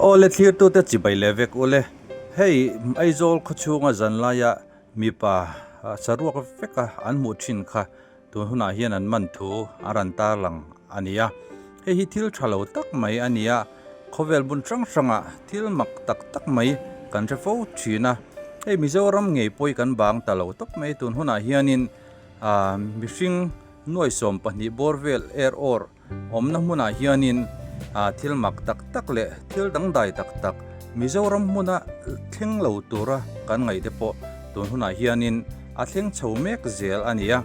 Aw le thlirtute chibai leh vek ule. Hei Aizawl khawchhunga zanlaia mipa saruak veka an hmuh thin kha tun hunah hian an man thu a rawn tarlang a ni a. Hei hi thil tha lo tak mai a ni a, khawvel hmun hrang hrangah thil mak tak tak mai kan hre fo thin a. Hei Mizoram ngei pawh hi kan bang ta lo tawp mai tun hunah hianin mihring nuai 12 bawr vel er awr Awmna hmunah hianin thil mak tak tak leh thil dangdai tak tak Mizoram hmuna thleng lo tura kan ngaih te pawh tun hunah hianin a thleng chho mek zel a ni a.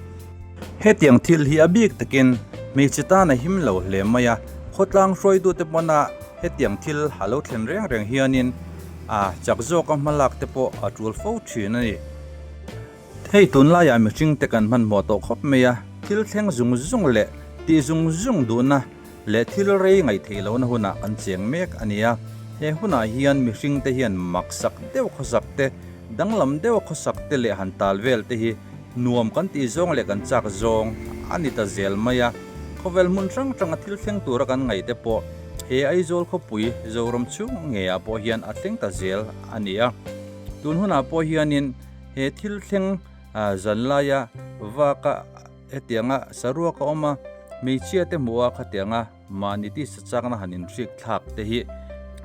Hetiang thil hi a bik takin hmeichhe tan a him lo hle mai a, khawtlang hruaitute pawna hetiang thil a lo thlen reng reng hianin a chak zawka hmalak te pawh a tul fo thin a ni. Hei tunlaiah mihringte kan hmanhmawh tawh khawp mai a, thil thleng zung zung leh tih zung zung duhna leh thil rei ngaih theih lohna hunah kan cheng mek a ni a. He hunah hian mihringte hian maksak deuh khawsak te, danglam deuh khawsak te leh han tal vel te hi nuam kan tih zawng leh kan chak zawng a ni ta zel mai a. Khawvel hmun hrang hranga thil thleng tura kan ngaih te pawh he Aizawl khawpui Zoram chhung ngeiah pawh hian a thleng ta zel a ni a. Tun hunah pawh hianin He thil thleng zanlaia vaka hetianga saruak a awm a, hmeichhia te hmuh a khatianga mahni tisa chakna han inhrik thlak te hi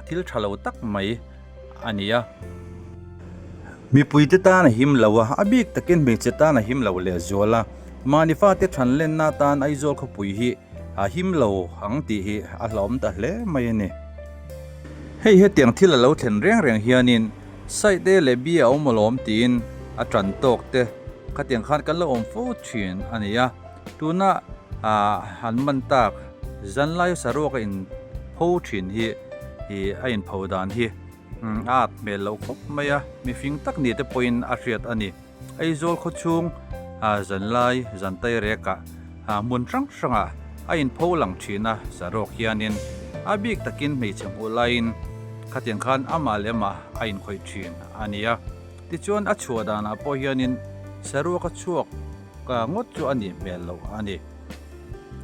thil tha lo tak mai a ni a. Mipui te tan a him lo a, a bik takin hmeichhe tan a him lo lehzual a, mahni fate than lenna atan Aizawl khawpui hi a him lo ang tih hi a hlauhawm ta hle mai a ni. Hei hetiang thil a lo thlen reng reng hianin Site leh bi a awm alawm tiin a tan tawk te khatiang khan kan lo awm fo thin a ni a, tuna han man tak zanlai saruak a in pho thin hi ih a in pho dan hi a at hmel loh khawp mai a, mifing tak ni te pawhin a hriat a ni. Aizawl khawchhung zanlai zantai rekah hmun hrang hrangah a inpho lang thin a, saruak hianin a bik takin hmeichhe hmuh laiin khatiang khan amah leh amah a inkhawih thin a ni a. Tichuan a chhuah danah pawh hianin saruak a chhuak ngawt chu a nih hmel loh a ni.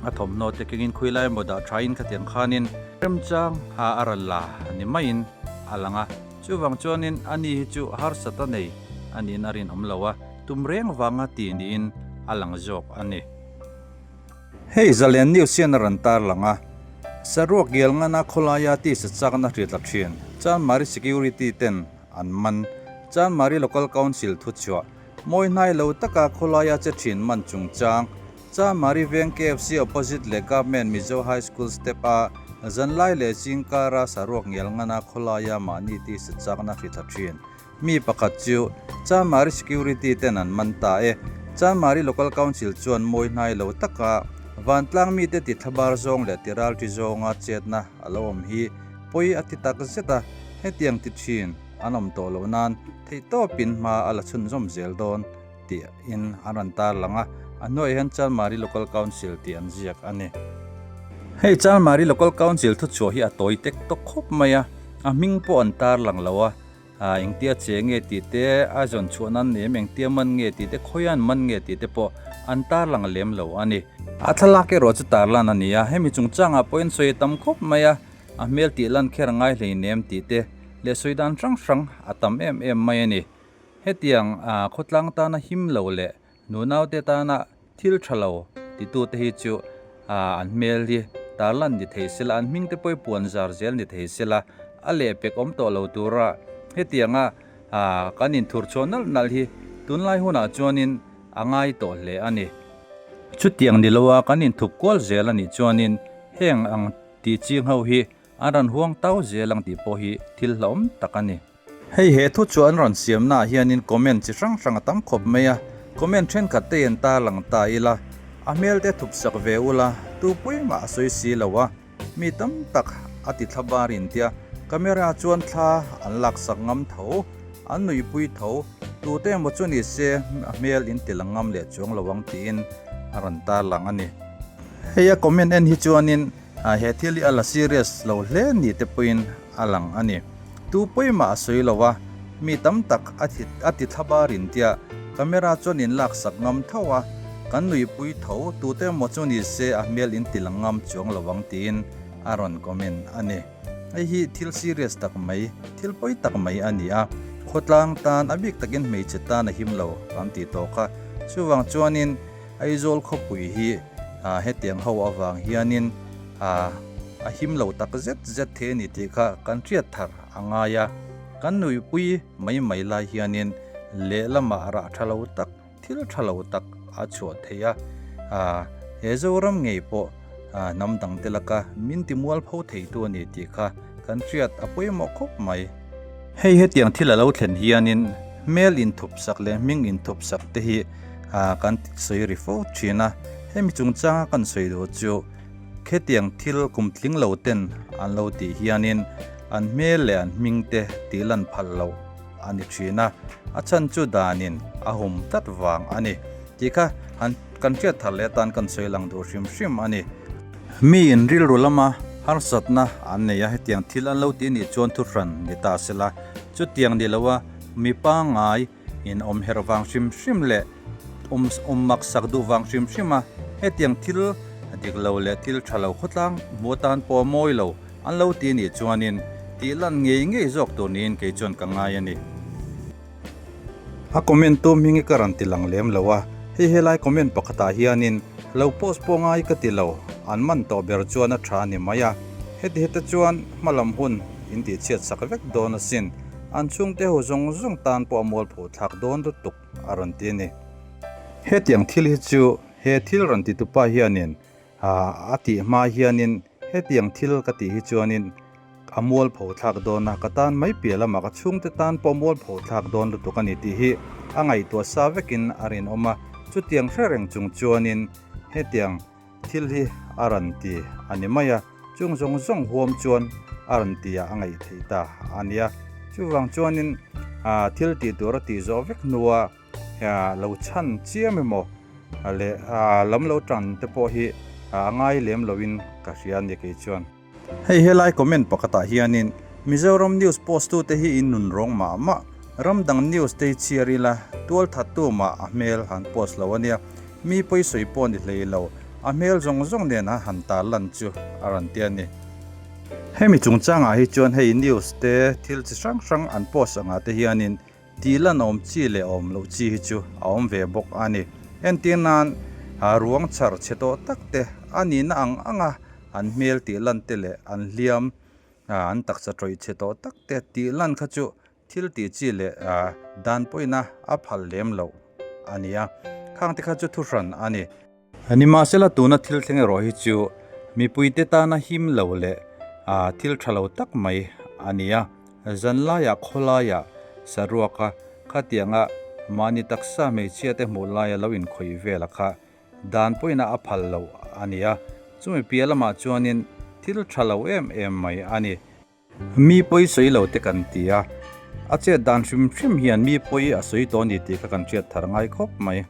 A thawmhnaw te kengin khui lai emaw dah thain khatiang khanin remchang a ral la ni maiin a lang a. Chuvang chuanin ani hi chu harsat a nei a niin a rinawm lo a, tum reng vanga ti niin a lang zawk a ni. Hei Zalen News hian a rawn tarlang a, Saruak Gialngana khawlaia tisa chakna hriatla thin Chanmari Security ten an man Chanmari Local Council thuchhuah mawi hnai lo taka khawlaia che thin man chungchang Chamari veng KFC opposite leh Government Mizo High School step a zanlai leh zingkara saruak ngial ngana khawlaia mahni tisa chakna hri thla thin. Mi pakhat chu Chamari security ten an man ta e. Chamari Local Council chuan mawi hnai lo taka vantlang mite ti thlabar zawng leh ti ralṭi zawnga chetna a lo awm hi pawi a ti tak zet a, hetiang ti thin an awm tawh loh nan theihtawpin hma a la chhunzawm zel dawn. Tiin an rawn tarlang a, a hnuaiah hian Chalmari Local Council tih an ziak a ni. Hei Chalmari Local Council thuchhuah hi a tawi tek tawk khawp mai a, a hming pawh an tarlang lo a, engtia che nge tih te, a zawn chhuah nan nem engtia man nge tih te, khawian man nge tih te pawh an tarlang lem lo a ni. A thlalak erawh chu tarlan a ni a, hemi chungchangah pawhin sawi a tam khawp mai a, a hmel tih lan kher a ngai hleinem tih te leh sawi dan hrang hrang a tam em em mai a ni. Hetiang khawtlang tana him lo leh nunaute tana thil tha lo titute hi chu an hmel hi tarlan ni thei sela, an hming te pawh hi puan zar zel ni thei sela, a lehpek awm tawh lo tura hetianga kan inthur chhuah nalh nalh hi tunlai hunah chuanin a ngai tawh hle a ni. Chutiang ni loa kan inthup kual zel a nih chuanin heng ang tih ching ho hi an rawn huang tau zel ang tih pawh hi thil hlauhawm tak a ni. Hei he thu chu an rawn siamna ah hianin comment chi hrang hrang a tam khawp mai a, comment thenkhat te in tarlang ta ila, a hmel te thup sak ve ula, tu pui mah a sawi si lo a, mi tam tak a ti thla bar in tia, camera chuan thla an lak sak ngam tho, an nuihpui tho, tu te emaw chu ni se a hmel in ti lang ngam leh chuang lo ang tiin a rawn tarlang a ni. Hei a comment en hi chuanin he thil hi a la serious lo hle ni te pawhin a lang a ni. Tu pawimah a sawi lo a, mi tam tak a thi a ti thla bar in tia camera chuan in lak sak ngam tho a, kan nuipui tho tute emaw chu ni se a hmel in ti lang ngam chuang lo ang tiin a rawn comment a ni. Hei hi thil serious tak mai, thil pawi tak mai a ni a. Khawtlang tan, a bik takin hmeichhe tan a him lo kan tih tawh kha. Chuvang chuanin Aizawl khawpui hi hetiang ho avang hianin a him lo tak zet zet thei a ni tih kha kan hriat thar a ngai a. Kan nuihpui mai mai lai hianin lehlamah rah tha lo tak, thil tha lo tak a chhuah thei a. He Zoram ngei pawh hnam dangte laka min ti mualpho theitu a ni tih kha kan hriat a pawimawh khawp mai. Hei hetiang thil a lo thlen hianin hmel inthup sak leh hming inthup sak te hi kan sawi ri fo thin a. Hemi chungchanga kan sawi duh chu khetiang thil kum tling lo ten an lo tih hianin an hmel leh an hming te tih lan phal loh a ni thin a, a chhan chu danin a hum tlat vang a ni tih kha han kan hriat thar leh atan kan sawi lang duh hrim hrim a ni. Mi in rilru lama harsatna an nei a, hetiang thil an lo tih nih chuan thuhran ni ta sela, chutiang ni loa mi pangngai in awm herh vang hrim hrim leh awm awm mak sak duh vang hrim hrim a, hetiang thil dik lo leh thil tha lo khawtlang hmu atan pawh a mawi lo an lo ti nih chuanin tih lan ngei ngei zawk tur niin kei chuan ka ngai a ni. A comment tu hming hi ka rawn ti lang lem lo a, hei helai comment pakhatah hianin lo post pawh ngai ka ti lo, an man tawh ber chuan a tha a ni mai a, heti hete chuan hmalam hun in tihchhiat sak vek dawn asin. An chhungte ho zawng zawng tan pawh a mualpho thlak dawn lutuk a rawn ti a ni. Hetiang thil hi chu he thil rawn ti tupa hianin a tih hma hianin hetiang thil ka tih hi chuanin a mualpho thlak dawn a, ka tan mai piah lamah ka chhungte tan pawh mualpho thlak dawn lutuk a ni tih hi a ngaihtuah sa vekin a rinawm a. Chutiang hre reng chung chuanin hetiang Thil hi a rawn ti a ni mai a, chung zawng zawng huam chuan a rawn ti ah a ngaih theih ta a nia. Chuvang chuanin thil tih tur a tih zawh vek hnua lo chhan chiam emaw leh lam lo tan te pawh hi a ngai lem loin ka hria a ni kei chuan. Hei helai comment pakhatah hianin Mizoram news post tute hi in nun rawng mah mah, ram dang news te hi chhiar ila tual thattu mah a hmel han post lo ania, mi pawi sawi pawh ni hlei lo, a hmel zawng zawng nen a han tar lan chu a rawn ti a ni. Hemi chungchangah hi chuan hei news te thil chi hrang hrang an post angah te hianin Tih lan awm chi leh awm loh chi hi chu a awm ve bawk a ni. Entir nan, ruang chhar chhe tawh tak te, a nihna ang anga an hmel tih lan te leh an hliam, an taksa tawih chhe tawh tak te tih lan kha chu thil tih chi leh dan pawhin a phal lem loh a ni a. Khang te kha chu thuhran a ni. Nimahsela tuna thil thleng erawh hi chu mipuite tana him lo leh thil tha lo tak mai a ni a. Zanlaiah khawlaiah saruaka khatianga mahni taksa hmeichhiate hmuh laia lo inkhawih vela kha dan pawhin a phal lo a ni a. Chumi piah lamah chuanin thil tha lo em em mai a ni. Mi pawi sawi lo te kan ti a, a chet dan hrim hrim hian mi pawi a sawi tawh a ni tih kha kan hriat thar ngai khawp mai.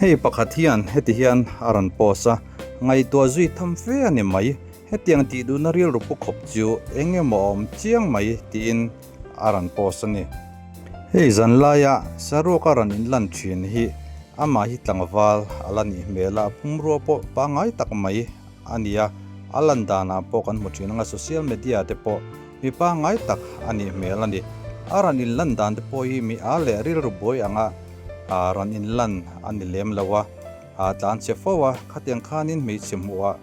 Hei pakhat hian heti hian a rawn post a, ngaihtuah zui tham fe a ni mai, hetiang tih duhna rilru pu khawp chu eng emaw a awm chiang mai tiin a rawn post a ni. Hei zan laia saruak a rawn inlan thin hi amah hi tlangval a la nih hmel a, pumrua pawh pangngai tak mai a ni a, a lan danah pawh kan hmu thin anga social media te pawh mi pangngai tak a nih hmel a ni. A rawn inlan dan te pawh hi mi a leh rilru buai anga rawn inlan a ni lem lo a, tlan che fo a, khatiang khanin hmeichhe hmuhah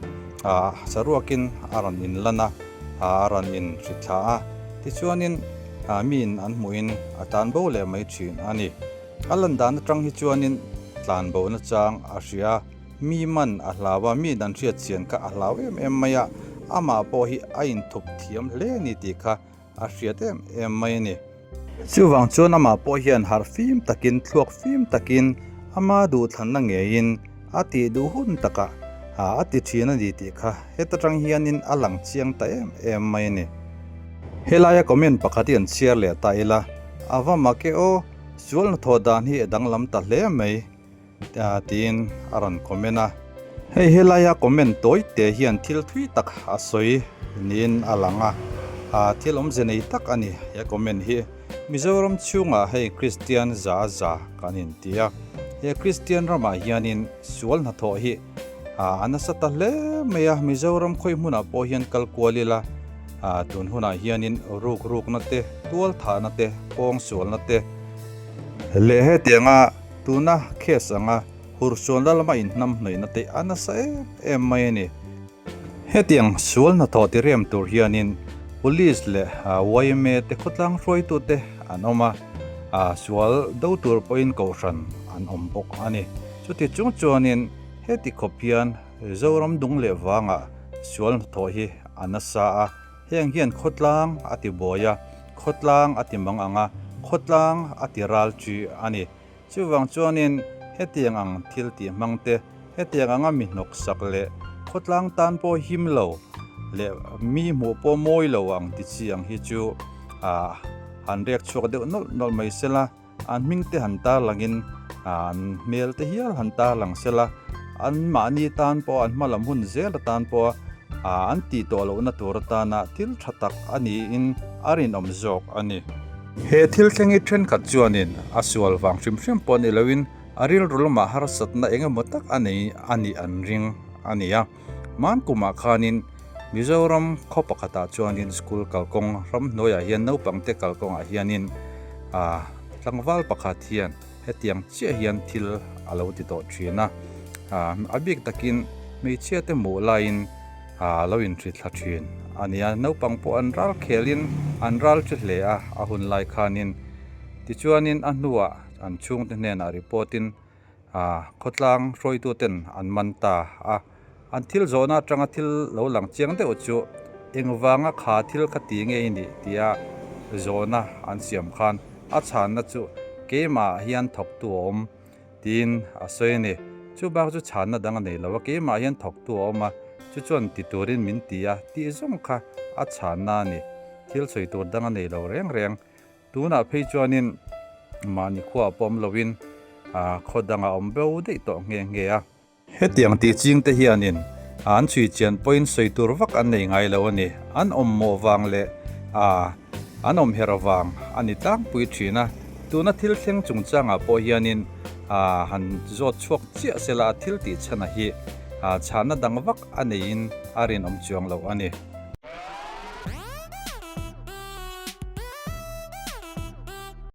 saruakin a rawn inlan a, a rawn inhrithla a, tichuanin miin an hmuhin a tlan bo leh mai thin a ni. A lan dan atang hi chuanin tlan bo nachang a hria a. Mi man a hlau a, mi dan hriat chian kha a hlau em em mai a, amah pawh hi a inthup thiam hle a ni tih kha a hriat em em mai a ni. Chuvang chuan amah pawh hian harh fim takin, thluak fim takin, ama duhthlanna ngeiin a tih duh hun takah a ti thin a ni tih kha heta tang hianin a lang chiang ta em em mai a ni. Helaia comment pakhat hi an chhiar leh ta ila, a va mak e aw, sual hnathawh dan hi a danglam ta hle mai. Tiin a rawn comment a. Hei helaia comment tawi te hian thil thui tak a sawi niin a lang a, thil awmze nei tak a ni he comment hi. Mizoram chhungah hei Kristian za za kan inti a, he Kristian ramah hianin sual hnathawh hi a nasa ta hle mai a, Mizoram khawi hmunah pawh hian kal kual ila. Tun hunah hianin ruk rukna te, tual thahna te, pawng sualna te leh hetianga tuna case anga hursualna lama inhnam hnawihna te a nasa em em mai a ni. Hetiang sual hnathawh ti rem tur hianin Police leh yma te khawtlang hruaitute an awm a, sual do tur pawhin kohhran an awm bawk a ni. Chuti chung chuanin heti khawp hian Zoram dung leh vangah sual hnathawh hi a nasa a, heng hian khawtlang a ti buai a, khawtlang a ti mang ang a, khawtlang a ti ral chi a ni. Chuvang chuanin hetiang ang thil tih hmang te, hetiang anga mi hnawk sak leh khawtlang tan pawh him lo leh mi hmuh pawh mawi lo ang ti chi ang hi chu han riak chhuak deuh nawlh nawlh mai sela, an hming te han tarlangin an hmel te hial han tarlang sela, an mahni tan pawh an hmalam hun zel atan pawh an tih tawh lohna tur atana thil tha tak a niin a rinawm zawk a ni. He thil thleng hi thenkhat chuanin a sual vang hrim hrim pawh ni loin a rilru lamah harsatna eng emaw tak a nei a nih an ring a ni a. Hman kumah khanin Mizoram khaw pakhatah chuanin school kalkawng ramhnuaiah hian naupangte kalkawngah hianin ah tlangval pakhat hian hetiang chiah hian thil a lo ti tawh thin a. Ah a bik takin hmeichhia te hmuh laiin a lo inhri thla thin a nia. Naupang pawh an ral khelin an ral thi hle a, a hun lai khanin tichuanin a hnuah an chhungte hnenah report in ah khawtlang hruaituten an man ta a. An thil zawhna atanga thil lo lang chiang deuh chu engvanga kha thil kha ti nge i nih tia zawhna an siam khan a chhanna chu keimah hian thawktu a awm. Tiin a sawi a ni. Chu bak chu chhanna dang a nei lo a, keimah hian thawktu a awm a, chu chuan ti turin min ti a, tih zawng kha a chhanna a ni. Thil sawi tur dang a nei lo reng reng. Tunah phei chuanin mahni khuaah pawh awm loin khaw dangah a awm bo daih tawh nghe nghe a. Hetiang tih ching te hianin an chhui chian pawhin sawi tur vak an nei ngai lo a ni. An awm mawh vang leh an awm herh vang a ni tlangpui thin a. Tuna thil thleng chungchangah pawh hianin han zawt chhuak chiah sela a thil tih chhana hi chhahna dang vak a neiin a rinawm chuang lo a ni.